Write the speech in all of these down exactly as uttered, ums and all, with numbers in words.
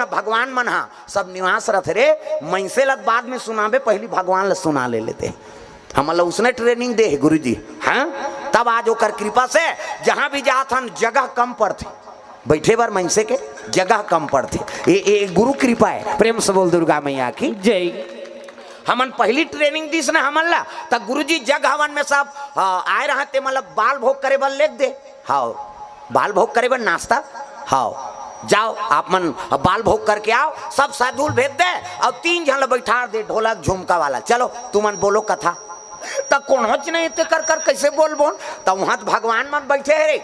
भगवान मन हा सब निवास रथे रे। मइनसे ल बाद में सुनाबे, पहिली भगवान ल सुना ले लेते। हमन ल उसने ट्रेनिंग दे हे गुरुजी, हाँ। तब आज ओकर कृपा से जहाँ भी जात हन, जगह कम पड़थे, बैठे बर मइनसे के जगह कम पड़थे। ये, ये गुरु कृपा है। प्रेम से बोल दुर्गा मैया की। जय। हमन पहिली ट्रेनिंग दिस ना हमन ला, त गुरुजी जग हवन में सब, हाँ, आए रहा, ते मतलब बाल भोग करे बर लेग दे। हाँ, बाल भोग करे बर नाश्ता। हाँ, जाओ आप मन बाल भोग करके आओ, सब साधु ल भेज दे। और तीन झन ल बैठार दे, ढोलक झुमका वाला, चलो तुमन बोलो कथा। त कोनोच नहीं ते कर कर कैसे बोलबोन? त वहां त भगवान मन बैठे हे रे,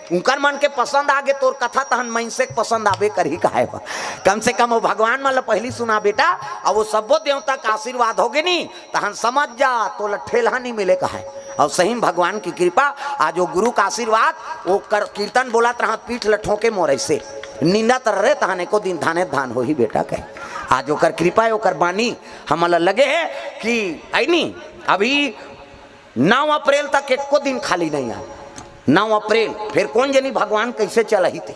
उनकर मन के पसंद आगे तोर कथा, तहन मइनसे के पसंद आबे करही, काहे बा? कम से कम वो भगवान मन ल पहिली सुना बेटा, अब वो सब्बो देवता के आशीर्वाद होगे नी, तहन समझ जा तोला ठेलहा नहीं मिले, काहे? और सही में भगवान की कृपा, आज वो गुरु का आशीर्वाद, वो कर, कीर्तन बोलत रहा, पीठ ल ठोके मोर ऐसे निंदत रहे, तहन एको दिन धाने धान होही बेटा, कहे। आज ओकर कृपा है, ओकर बानी हमन ल लगे है कि ऐनी अभी नौ अप्रैल तक एको दिन खाली नहीं आए। नौ अप्रैल, फिर कोन जनी भगवान कैसे चलही ते,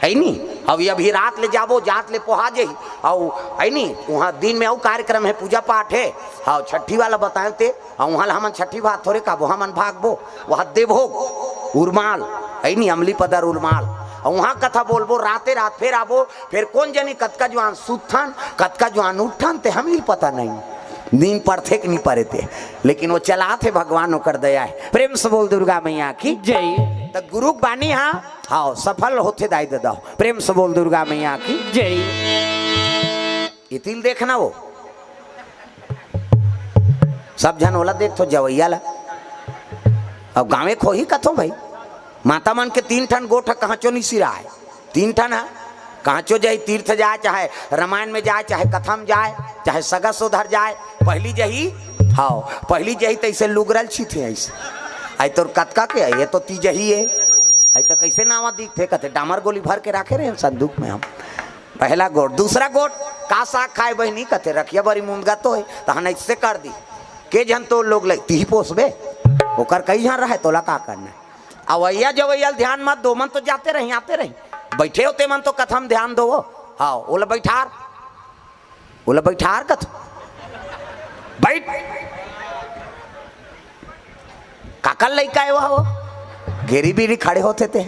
है नी? अब ये अभी रात ले जाबो, जात ले पोहा जही, अउ है नी, वहाँ दिन में अउ कार्यक्रम है, पूजा पाठ है, हाँ, छठी वाला बताए ते, अउ वहाँ ला हमन छठी भात थोरे खाबो, हमन भागबो, वहाँ देवभोग, उरमाल, है नी, अमली पदर उरमाल, अउ वहाँ कथा बोलबो, राते रात फिर आबो, फिर कोन जनी कतका जुआन सुतथन, कतका जुआन उठथन, ते हमही पता नहीं। नींद पड़थे कि नहीं पड़े ते, लेकिन वो चलात हे भगवान, ओकर दया है। प्रेम से बोल दुर्गा मैया की जय। त गुरु के बानी हा, हाँ, सफल होथे दाई ददा। प्रेम से बोल दुर्गा मैया की जय। इतिल देखना वो सब झन ओला देख तो जवैया ला। अब गाँवे खोही कथो भाई, माता मन के तीन ठन गोठ कहाँ चो नहीं सिराए। तीन ठन ह, कांचो जाई, तीर्थ जाए, चाहे रामायण में जाए, चाहे कथा में जाए, चाहे सगा सोधर जाए, पहली जही, हाँ, पहली जही तैसे लुगरल छी थे ऐसे। आई तोर कतका के है, ये तो तीजही है। आई तो कैसे नावा दिख थे, कहते डामर गोली भर के रखे रहे संदूक में हम। पहला गोट, दूसरा गोट, का साग खाए बहनी, कहते रखिया बरी मुंदगा तो है, तहन ऐसे कर दी। के जन तोर लोग ले, तीही पोसबे, ओकर कई जन रहे, तोला का करना है? अवैया जवैया ल ध्यान मत दो, मन तो जाते रही, आते रही, बैठे होते मन तो कथा म ध्यान दो। हाँ, ओला बैठार, ओला बैठार कथ, बैठ। काकर लइका है वो, घेरी बीरी खड़े होते थे।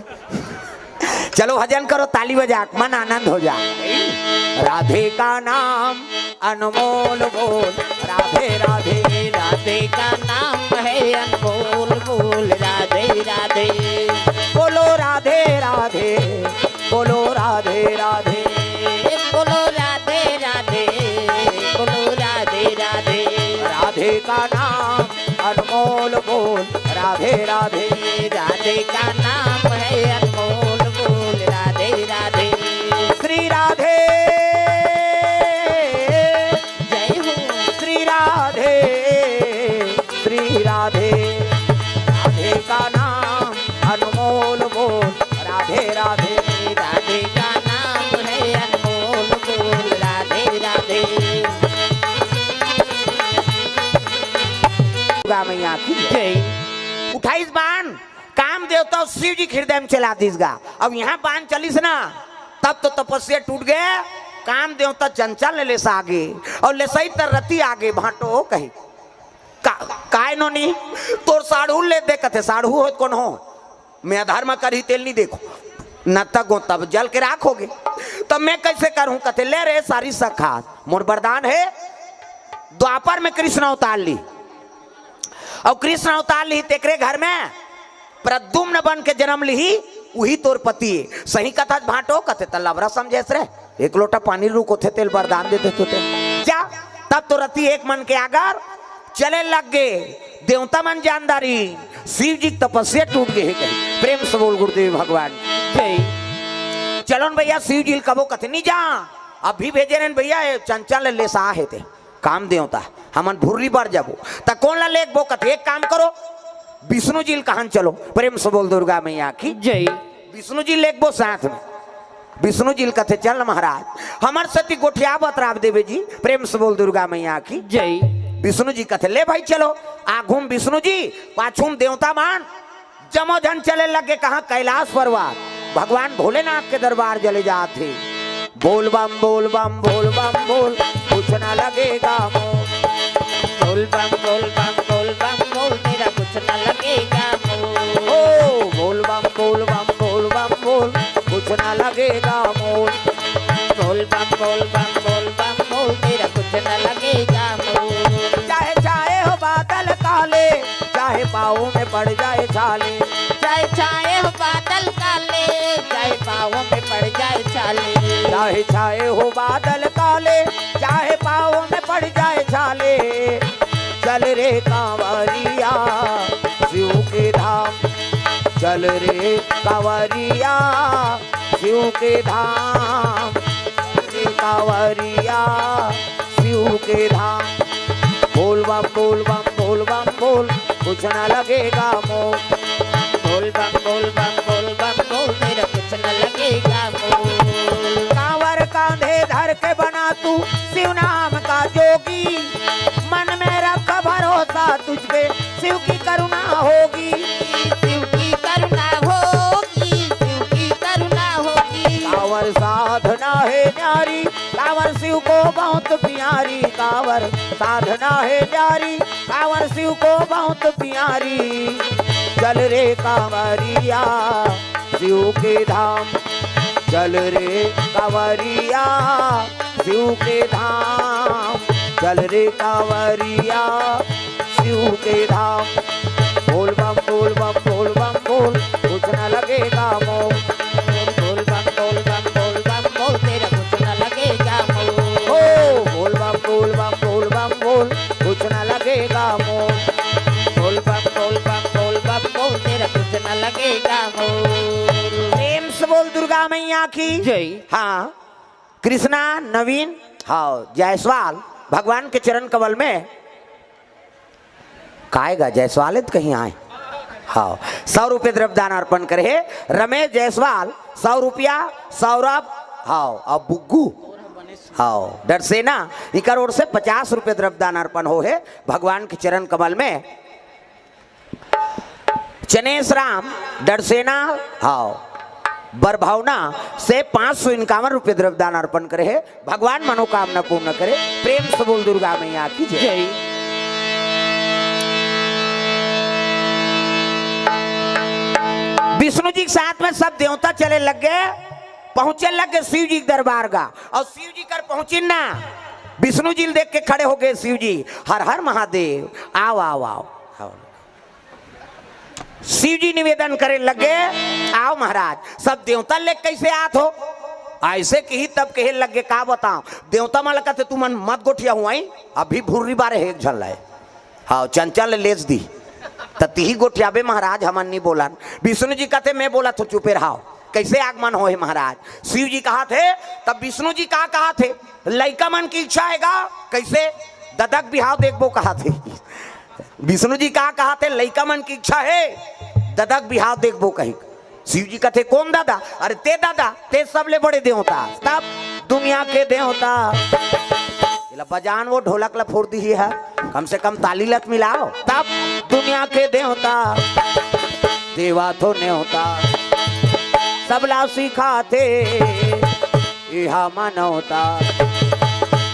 चलो भजन करो, ताली बजा, मन आनंद हो जा। राधे का नाम अनमोल बोल, राधे राधे। राधे का नाम है अनमोल बोल, राधे राधे। बोलो राधे राधे, बोलो राधे राधे। बोलो राधे राधे, बोलो राधे राधे। राधे का नाम अनमोल बोल, राधे राधे। राधे का नाम है अनमोल बोल, राधे राधे। श्री राधे, जय हो। श्री राधे, श्री राधे। राधे का नाम अनमोल बोल, राधे राधे। राधे का नाम है अनमोल बोल, राधे राधे। दुर्गा मैया की जय। उठाइस बाण, काम देवता शिव जी के हृदय में चला दीस गा। अब यहाँ बाण चलिस ना, तब तो तपस्या टूट गए। काम देवता चंचल ले लेस आगे, और लेसई तर रति आगे भांटो कही, का, काय नोनी, तोर साढ़ू ले दे, कथे साढ़ू हो कौन हो? मैं अधर्म करी तेल नहीं देखो, न तक हो तब जल के राख होगे, तब मैं कैसे करूं? कथे ले रे सारी सखा, मोर वरदान है, द्वापर में कृष्ण अवतार ली, और कृष्ण अवतार ली तेकरे घर में प्रद्युम्न बन के जन्म लिही, उही तोर पति है। सही कथा भांटो, कथे त लबरा समझेस रे, एक लोटा पानी रुको थे, तेल वरदान दे देते थे। जा, तब तो रति एक मन के आगर चले लग गे। देवता मन जानदारी, शिव जी के तपस्या टूट गए है कहीं। प्रेम से बोल गुरुदेव भगवान जय। चलो न भैया, शिव जी ल कबो कथे नहीं जा, अभी भेजे रहन भैया, ये चंचल ले सा है ते। काम देवता, हमन भुर्री बर जाबो, त कोन ला लेगबो? कथे, एक काम करो, विष्णु जी ल कहन चलो। प्रेम से बोल दुर्गा मैया की जय। विष्णु जी लेगबो साथ में। विष्णु जी ल कथे, चल महाराज, हमर सती गोठिया बतराब देवे जी। प्रेम से बोल दुर्गा मैया की जय। विष्णु जी कथे, ले भाई चलो। आघूम विष्णु जी, पाछूम देवता मान, जमो झन चले लगे कहाँ? कैलाश पर्वत। भगवान भोलेनाथ के दरबार चले जात हे। बोल बम बोल बम बोल बम बोल, कुछ ना लगेगा मोल। बोल बम बोल बम बोल बम बोल, तेरा कुछ ना लगेगा मोल। ओ बोल बम बोल बम बोल बम बोल, कुछ ना लगेगा मोल। बोल बम बोल बम बोल बम बोल, तेरा कुछ ना लगेगा मोल। चाहे छाए हो बादल काले, चाहे पाँव में पड़ जाए छाले। चाहे छाए हो बादल काले, चाहे पाँव में पड़ जाए छाले। चाहे छाए हो बादल काले, चाहे पाँव में पड़ जाए छाले। चल रे कांवरिया शिव के धाम, चल रे कांवरिया शिव के धाम, चल रे कांवरिया शिव के धाम। बोल बम बोल बम बोल बम बोल, कुछ ना लगेगा मोल। बोल बम बोल बम बोल बम बोल, तेरा कुछ ना लगेगा मोल। कांवर कांधे धर के बना तू शिव नाम का जोगी, मन में रख भरोसा तुझ पे, शिव की करुणा होगी। शिव की करुणा होगी, शिव की करुणा होगी। कांवर साधना है न्यारी, कांवर शिव को बहुत प्यारी। कांवर साधना है न्यारी, कांवर शिव को बहुत प्यारी। चल रे कांवरिया शिव के धाम, चल रे कांवरिया शिव के धाम, चल रे कांवरिया शिव के धाम। बोल बम बोल बम बोल बम बोल, कुछ ना लगेगा मोल। बोल बम बोल बम बोल बम बोल, तेरा कुछ ना लगेगा मोल। ओ बोल बम बोल बम बोल बम बोल, कुछ ना लगेगा मोल। बोल बम बोल बम बोल बम बोल, तेरा कुछ ना लगेगा मोल। प्रेम से बोल दुर्गा मैया की जय। हाँ, कृष्णा नवीन, हाँ, जायसवाल भगवान के चरण कमल में। काय गा जायसवाल है तो कहीं आए। हाँ, सौ रुपये द्रव्यदान अर्पण करे हे रमेश जायसवाल, सौ रुपया। सौरभ, हाँ, और बुग्गू, हाँ, डरसेना, इकर ओर से पचास रुपये द्रव्यदान अर्पण हो हे भगवान के चरण कमल में। चनेश राम डरसेना, हाँ, बरभौना से पाँच सौ इक्यावन रुपये द्रव्यदान अर्पण करे हे। भगवान मनोकामना पूर्ण करे। प्रेम से बोल दुर्गा मैया की जय। जय। विष्णु जी के साथ में सब देवता चले लग गए, पहुंचे लग गए शिव जी के दरबार का। और शिव जी कर पहुंचिन ना, विष्णु जी ल देख के खड़े हो गए शिव जी, हर हर महादेव, आओ आओ आओ। शिव जी निवेदन करे लगे, आओ महाराज, सब देवता ले कैसे आत हो? ऐसे कही तब कहे लगे, का बताओ, देवता मन ल कथे, तुमन मत गोठिया हुआई, अभी भुर्री बारे हे एक झन लाए। हाँ, चंचल लेस दी। त तिही गोठियाबे महाराज, हमन नी बोलन। विष्णु जी कथे, मैं बोलत हूँ, चुपे रहाव। कैसे आगमन होहे महाराज? शिव जी कहा थे, तब विष्णु जी का कहा थे? लइका मन की इच्छा हे गा, कैसे? ददक बिहाव देखबो कहा थे। विष्णु जी का कहा थे? लइका मन की इच्छा हे, ददक बिहाव देखबो कही। शिव जी कथे, कौन दादा? अरे ते दादा, ते सबले बड़े देवता। तब दुनिया के देवता, एला बजान वो ढोलक ला फोड़ दी है, कम से कम ताली लत मिलाओ। तब दुनिया के देवता, देवा थो नेवता, सबला सिखाथे इहा मानवता।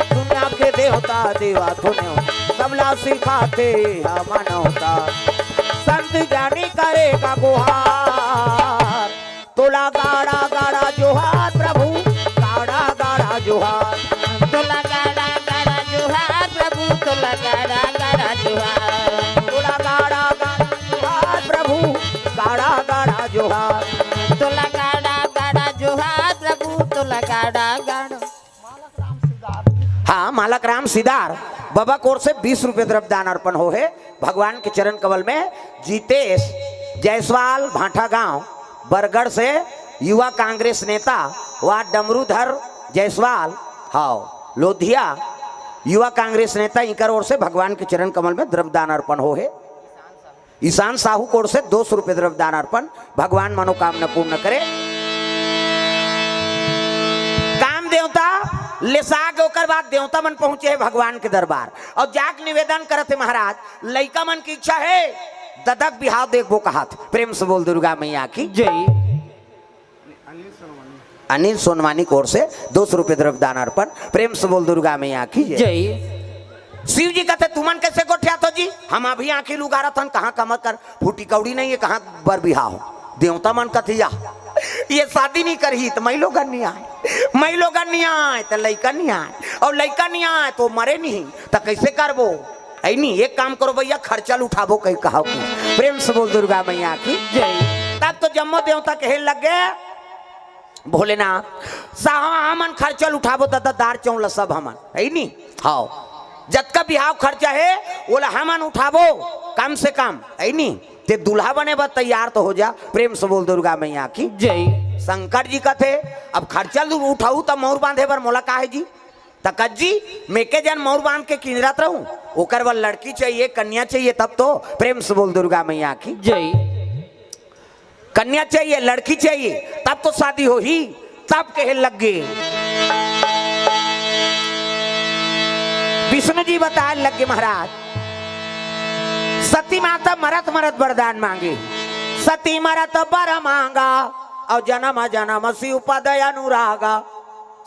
दुनिया के देवता, देवा थो नेवता, सबला सिखाथे इहा मानवता। संत ज्ञानी करे का गुहार, तोला गाड़ा गाड़ा जोहार प्रभु, गाड़ा गाड़ा जोहार। तोला गाड़ा गाड़ा जोहार प्रभु, तोला गाड़ा गाड़ा जोहार। तोला गाड़ा गाड़ा जोहार प्रभु, गाड़ा गाड़ा जोहार। तोला गाड़ा गाड़ा जोहार प्रभु, तोला गाड़ा गाड़ा। हाँ, मालक राम सिदार बाबा कोर से बीस रुपये द्रव्यदान अर्पण हो हे भगवान के चरण कमल में। जीतेश जायसवाल भांठा गांव बरगढ़ से युवा कांग्रेस नेता व डमरूधर जायसवाल, हाव, लोधिया युवा कांग्रेस नेता, इकर ओर से भगवान के चरण कमल में द्रव्यदान अर्पण हो हे। ईशान साहू कोर से दो सौ रुपये द्रव्यदान अर्पण, भगवान मनोकामना पूर्ण करे। काम देवता लेसा के ओकर बाद देवता मन पहुंचे हे भगवान के दरबार और जाके निवेदन करत हे, महाराज, लइका मन की इच्छा हे, ददक बिहाव देखबो कहत। प्रेम से बोल दुर्गा मैया की जय। अनिल सोनवानी की ओर से दो सौ रुपये द्रव्य दान अर्पण। प्रेम से बोल दुर्गा मैया की जय। जय। शिव जी कहते, "तुमन कैसे गोठियात हो जी? हम अभी आँखी ल उघारत हन, कहाँ कमर कर फूटी कौड़ी नहीं है, कहाँ बर बिहाव हो?" देवता मन कथिया, "ये शादी नहीं करही त मई लोगन नहीं आए, मई लोगन नहीं आए त लइका नहीं आए, और लइका नहीं आए तो मरे नहीं, त कैसे करबो? ऐ नहीं, एक काम करो भैया, खर्चा ल उठाबो कहीं कहाव की।" प्रेम से बोल दुर्गा मैया की जय। तब तो जम्मो देवता कहे लगे, "भोलेनाथ, साहब, हमन खर्चा ल उठाबो, ददा दार चौला सब हमन, है नी? हाव, जतका बिहाव खर्चा हे, ओला हमन उठाबो, कम से कम, है नी? ते दूल्हा बने बर तैयार तो हो जा।" प्रेम से बोल दुर्गा मैया की जय। शंकर जी कथे, "अब खर्चा ल उठाऊ त मौर बांधे बर मोला का हे जी?" त कत जी, "मेके जन मौर बांध के किंजरत रहूं, ओकर बर लड़की चाहिए, कन्या चाहिए, तब तो।" प्रेम से बोल दुर्गा मैया की जय। कन्या चाहिए, लड़की चाहिए, तब तो शादी होही। तब कहे लग गे, विष्णु जी बताए लग गे महाराज, सती माता मरत मरत वरदान मांगे, "सती मरत बर मांगा, और जन्म जन्म शिव पद अनुरागा।"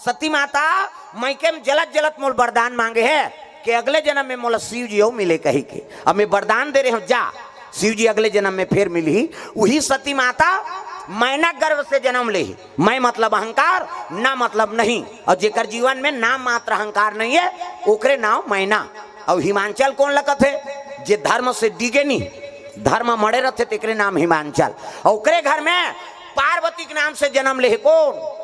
सती माता मइके में जलत जलत मोल वरदान मांगे हे कि अगले जन्म में मोला शिव जी अउ मिले कही के। अब मैं वरदान दे रहे हूँ, जा, शिव जी अगले जन्म में फेर मिलही। उही सती माता मैना गर्भ से जन्म लेही। मैं मतलब अहंकार, ना मतलब नहीं। और जेकर जीवन में नाम मात्र अहंकार नहीं है, ओकरे नाम मैना। और हिमांचल कोन ल कथे? जे धर्म से डिगे नहीं, धर्म मड़े रहथे, तेकरे नाम हिमांचल। और ओकरे घर में पार्वती के नाम से जन्म लेहे कोन?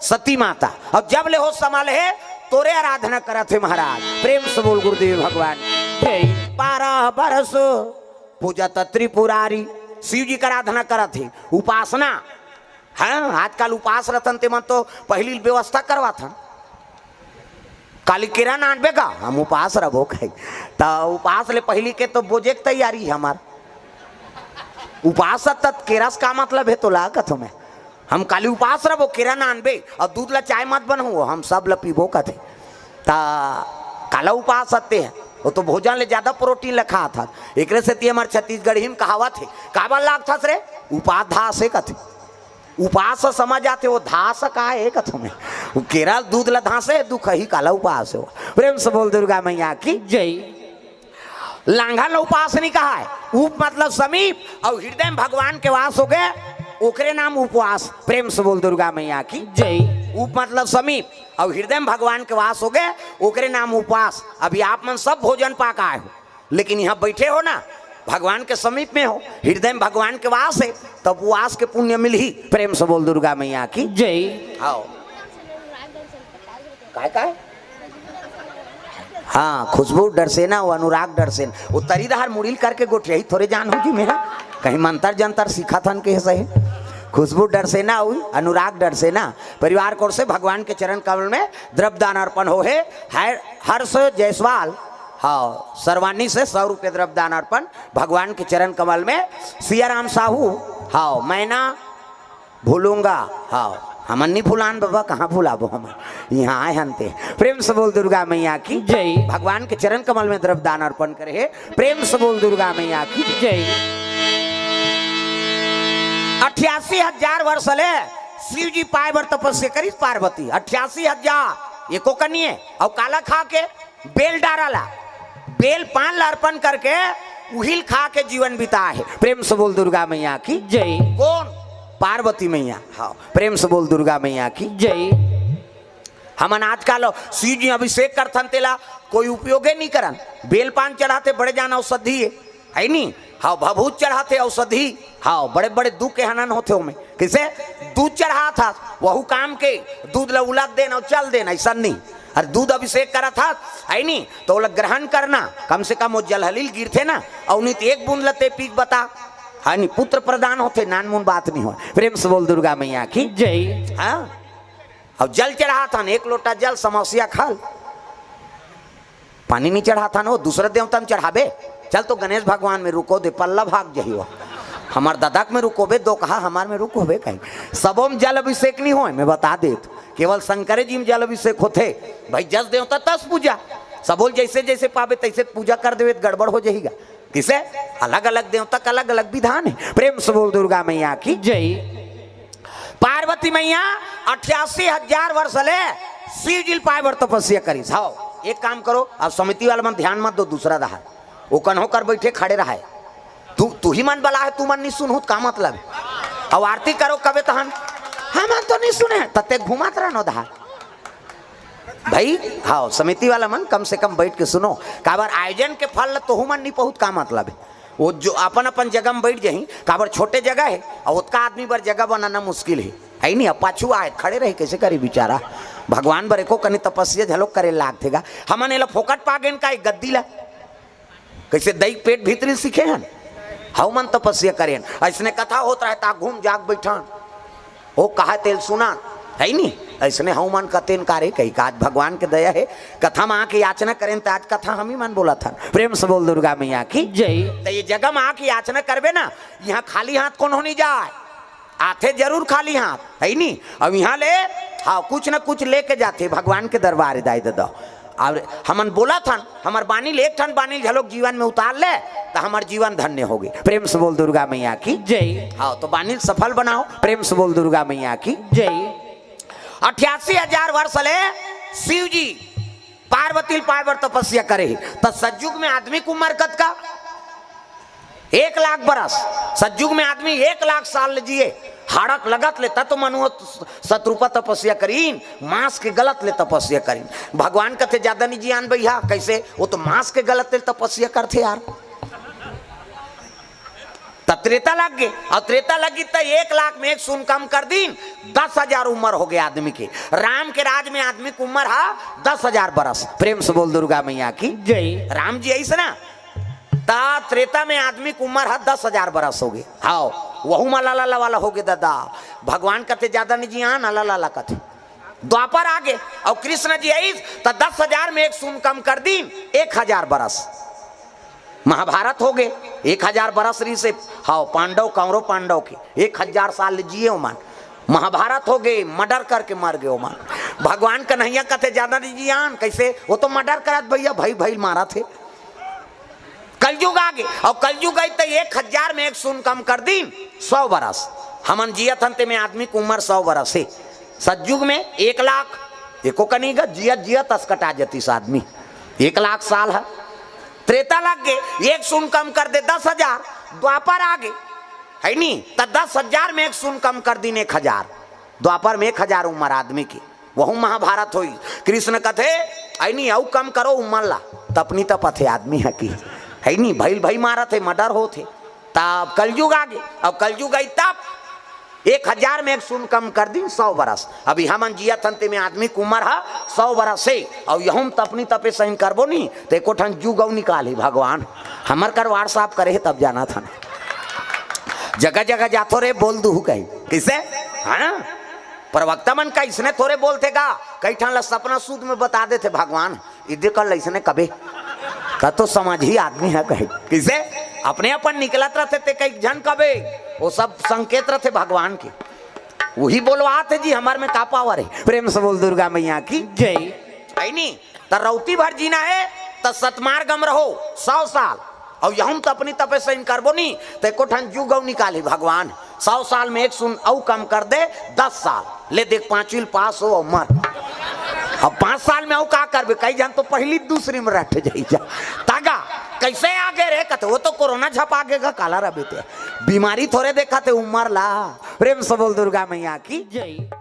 सती माता। और जब ले होश संभाले हे, तोरे आराधना करत हे महाराज। प्रेम से बोल गुरुदेव भगवान। जय। बारह बरस पूजत त्रिपुरारी, शिव जी के आराधना करत हे, उपासना। हाँ, आजकल उपास रतन ते मन तो पहिली व्यवस्था करवाथन। काली केरा नानबे का, हम उपास रहो कहे। त उपास ले पहिली के तो बोजे के तैयारी हे हमार। उपास त केरा से का मतलब हे तोला कथो मैं। हम काली उपास रहो, केरा नानबे, और दूध ला चाय मत बनहु, हम सब ला पीबो कथे। त काला उपास हते हे, वो तो भोजन ले ज्यादा प्रोटीन ले खात हस। एकरे सेती हमर छत्तीसगढ़ी में कहावत हे, "काबर लागथस रे? उपास धास हे," कथे। उपास समझ आथे, वो धास का हे कथो मैं। वो केरा दूध ला धासे, दुख ही काला उपास हे। प्रेम से बोल दुर्गा मैया की जय। लांघन ला उपास नहीं कहाय। उप मतलब समीप, और हृदय में भगवान के वास हो गए, ओकरे नाम उपवास। प्रेम से बोल दुर्गा मैया की जय। उप मतलब समीप, और हृदय में भगवान के वास हो गए, ओकरे नाम उपवास। अभी आप मन सब भोजन पा के आए हो, लेकिन यहाँ बैठे हो ना, भगवान के समीप में हो, हृदय में भगवान के वास हे, तब उपवास के पुण्य मिलही। प्रेम से बोल दुर्गा मैया की जय। आओ। काय काय? हाँ, खुशबू डरसेना, वो अनुराग डरसेना, वो तरी डहर मुड़ी ल करके गोठियाही थोरे जान हो जी मेहा, कहीं मंतर जंतर सीखत हन के सही। खुशबू डरसेना अउ अनुराग डरसेना परिवार की ओर से भगवान के चरण कमल में द्रव्य दान अर्पण हो हे। हर-, हर्ष जायसवाल, हाँ, सरवानी से सौ रुपये द्रव्य दान अर्पण भगवान के चरण कमल में। सियाराम साहू, हाँ, मैना भूलूंगा, हाँ, हमन नहीं भुलान बाबा, कहाँ भुलाबो हमन, यहाँ आए हन ते। प्रेम से बोल दुर्गा मैया की जय। भगवान के चरण कमल में द्रव्य दान अर्पण करे हे। प्रेम से बोल दुर्गा मैया की जय। अट्ठासी हजार वर्ष ले शिव जी पाए बर तपस्या करिस पार्वती, अट्ठासी हजार, एको कनिए। अउ काला खा के? बेल डारा ला, बेल पान ला अर्पण करके उहिल खा के जीवन बिताए हे। प्रेम से बोल दुर्गा मैया की जय। कोन? पार्वती मैया। हाँ, प्रेम से बोल दुर्गा मैया की जय। हमन आजकल शिव जी अभिषेक करथन, तेला कोई उपयोगे नहीं करन। बेल पान चढ़ाथे, बड़े जान औषधि हे, है नी? हाँ, भभूत चढ़ाथे, औषधि। हाँ, बड़े बड़े दुख के हनन होथे ओमे। किसे? दूध चढ़ात हस, वहू काम के, दूध ला उलद देन और चल देन, ऐसा नहीं। अरे दूध अभिषेक करत हस, है नी? तो ओला ग्रहण करना, कम से कम वो जलहलील गिरथे ना, और नहीं तो एक बूंद ला ते पी के बता, है नी? पुत्र प्रदान होथे, नानमुन बात नहीं हो। प्रेम से बोल दुर्गा मैया की जय। हाँ, अब जल चढ़ात हन, एक लोटा जल समस्या खल, पानी नहीं चढ़ात हन, वो दूसरे देवता में चढ़ाबे। चल तो गणेश भगवान में रुको दे, पल्ला भाग जही वो। हमार ददक में रुकोबे, दो कहा हमार में रुकोबे कहीं। सबो में जल अभिषेक नहीं होए, मैं बता देत, केवल शंकरे जी में जल अभिषेक होथे। भाई जस देवता तस पूजा, सबो ल जैसे जैसे पाबे तैसे पूजा कर देवे त गड़बड़ हो जाएगा। किसे? अलग अलग देवता का अलग अलग विधान है। प्रेम से बोल दुर्गा मैया की जय। पार्वती पार्वती मैया अठासी हजार वर्ष ले शिव जी ल पाए बर तपस्या करिस। हव, एक काम करो, अब समिति वाला मन ध्यान मत दो, दूसरा डहर। ओ कन्हो कर बइठे खड़े रहय। तू, तू ही मन बला है, तू मन नहीं सुनहू त का मतलब है? अब आरती करो कबे तहन, हमन तो नहीं सुने हैं, तते घुमात रहनो डहर। भाई, हव, समिति वाला मन कम से कम बइठ के सुनो, काबर आयोजन के फल ल तोहू मन नहीं पहुत का मतलब है? वो जो अपन अपन जगह में बइठ जाही, काबर छोटे जगह है, अउ ओतका आदमी बर जगह बनाना मुश्किल है, है नहीं? अब पाछू आए खड़े रहे, कैसे करी बिचारा? भगवान बर एको कनी तपस्या झलोक करे लागथे गा। हमन एला फोकट पा गेन का एक गद्दी ला? कैसे दई पेट भीतरी सीखे हन, हव मन तपस्या करेन। ऐसने कथा होत रहे ता घूम जाग बैठन, ओ कहा तेल सुना, है नी? ऐसने हव मन कतेन कारे कही का, आज भगवान के दया है, कथा में आके याचना करेन त आज कथा हम ही मन बोलत हन। प्रेम से बोल दुर्गा मैया की। जय। त ये जगह में आके याचना करबे ना, यहाँ खाली हाथ कोनो नहीं जाए, आथे जरूर खाली हाथ, है नी? अब यहाँ ले, हाँ, कुछ न कुछ लेके जाथे भगवान के दरबार, दाई ददा। और हमन बोलत हन, हमर बानी ले एक ठन बानी झलोक जीवन में उतार ले, त हमर जीवन धन्य होगे। प्रेम से बोल दुर्गा मैया की। जय। हाँ, तो बानी सफल बनाओ। प्रेम से बोल दुर्गा मैया की। जय। अठासी हजार वर्ष ले शिव जी पार्वती ल पाए बर तपस्या करे हे। त सतयुग में आदमी के उम्र कतका? एक लाख बरस। सतयुग में आदमी एक लाख साल ले जिए। हाड़क लगत ले त तो मनुआ शतरूपा तपस्या करीन, मांस के गलत ले तपस्या करीन। भगवान कथे, "ज्यादा नहीं जियान भैया।" कैसे? वो तो मांस के गलत ले तपस्या करथे यार। त त्रेता लग गे, और त्रेता लगी त एक लाख में एक शून्य कम कर दीन, दस हजार उम्र हो गया आदमी के। राम के राज में आदमी के उम्र हा दस हजार बरस। प्रेम से बोल दुर्गा मैया की। जय। राम जी ऐसे ना, त त्रेता में आदमी के उम्र हा दस हजार बरस हो गए। हाँ, वहू मा लाला वाला हो गए दादा। भगवान कथे, "ज्यादा नहीं जियान, लाला लाला कथे।" द्वापर आ गे, और कृष्ण जी आइस त दस हजार में एक शून्य कम कर दीन, एक हजार बरस। महाभारत हो गे, एक हजार बरस रहिसे। हाँ, पांडव, कौरव पांडव के एक हजार साल जिए ओमन। महाभारत हो गे, मर्डर करके मर गए ओमन। भगवान कन्हैया कथे, "ज्यादा नहीं जियान।" कैसे? वो तो मर्डर करत भैया, भाई भाई मारत हे। कलयुग आ गे, और कलयुग आई त एक हजार में एक शून्य कम कर दीन, सौ बरस। हमन जियत हन ते में आदमी के उम्र सौ बरस हे। सतयुग में एक लाख, एको कनी गा, जियत जियत अस कटा जतिस आदमी। एक लाख साल है। त्रेता लग गे, एक शून्य कम कर दे, दस हजार। द्वापर आ गे, है नी, त दस हजार में एक शून्य कम कर दीन, एक हजार। द्वापर में एक हजार उम्र आदमी की, वहू महाभारत होई। कृष्ण कथे, "ऐ नी, अउ कम करो उम्र ला।" तपनी तपत हे आदमी ह की, है नी, भइल भई मारत हे, मर्डर होत हे। तब कलयुग आ गे, अब कलयुग आई तब एक हजार में एक शून्य कम कर दीन, सौ बरस। अभी हमन जियत हन ते में आदमी के उम्र ह सौ बरस हे, अउ यहूं म तपनी तपे सही करबो नी, त एको ठन जुग अउ निकालही भगवान। हमर कर WhatsApp करे हे तब जानत हन। जगह जगह जाथो रे, बोल दूहू कही। कइसे? हाँ? प्रवक्ता मन का इसने थोरे बोलथे गा, कई ठन ला सपना सूद में बता देथे भगवान, "इदे कर लइसने कबे।" का तो समझही आदमी ह कहे। कइसे? अपने अपन निकलत रथे ते कई झन कबे, वो सब संकेत रथे भगवान के। वही बोलवात हे जी, हमर में का पावर हे। प्रेम से बोल दुर्गा मैया की। जय। है नी? त रौती भर जीना हे, त सतमार्ग म रहो, सौ साल। अउ यहूं त अपनी तपे सही करबो नी, त एको ठन जुग अउ निकालही भगवान। सौ साल में एक शून्य अउ कम कर दे, दस साल। ले देख, पांचवी ल पास हो अउ मर। अब पांच साल में अउ का करबे? कई झन तो पहली दूसरी में रट जाई जा। तागा, कइसे आगे रे? कथे, "वो तो कोरोना झपा गे गा, काला रबे ते।" बीमारी थोरे देखत हे, उम्र ला। प्रेम से बोल दुर्गा मैया की। जय।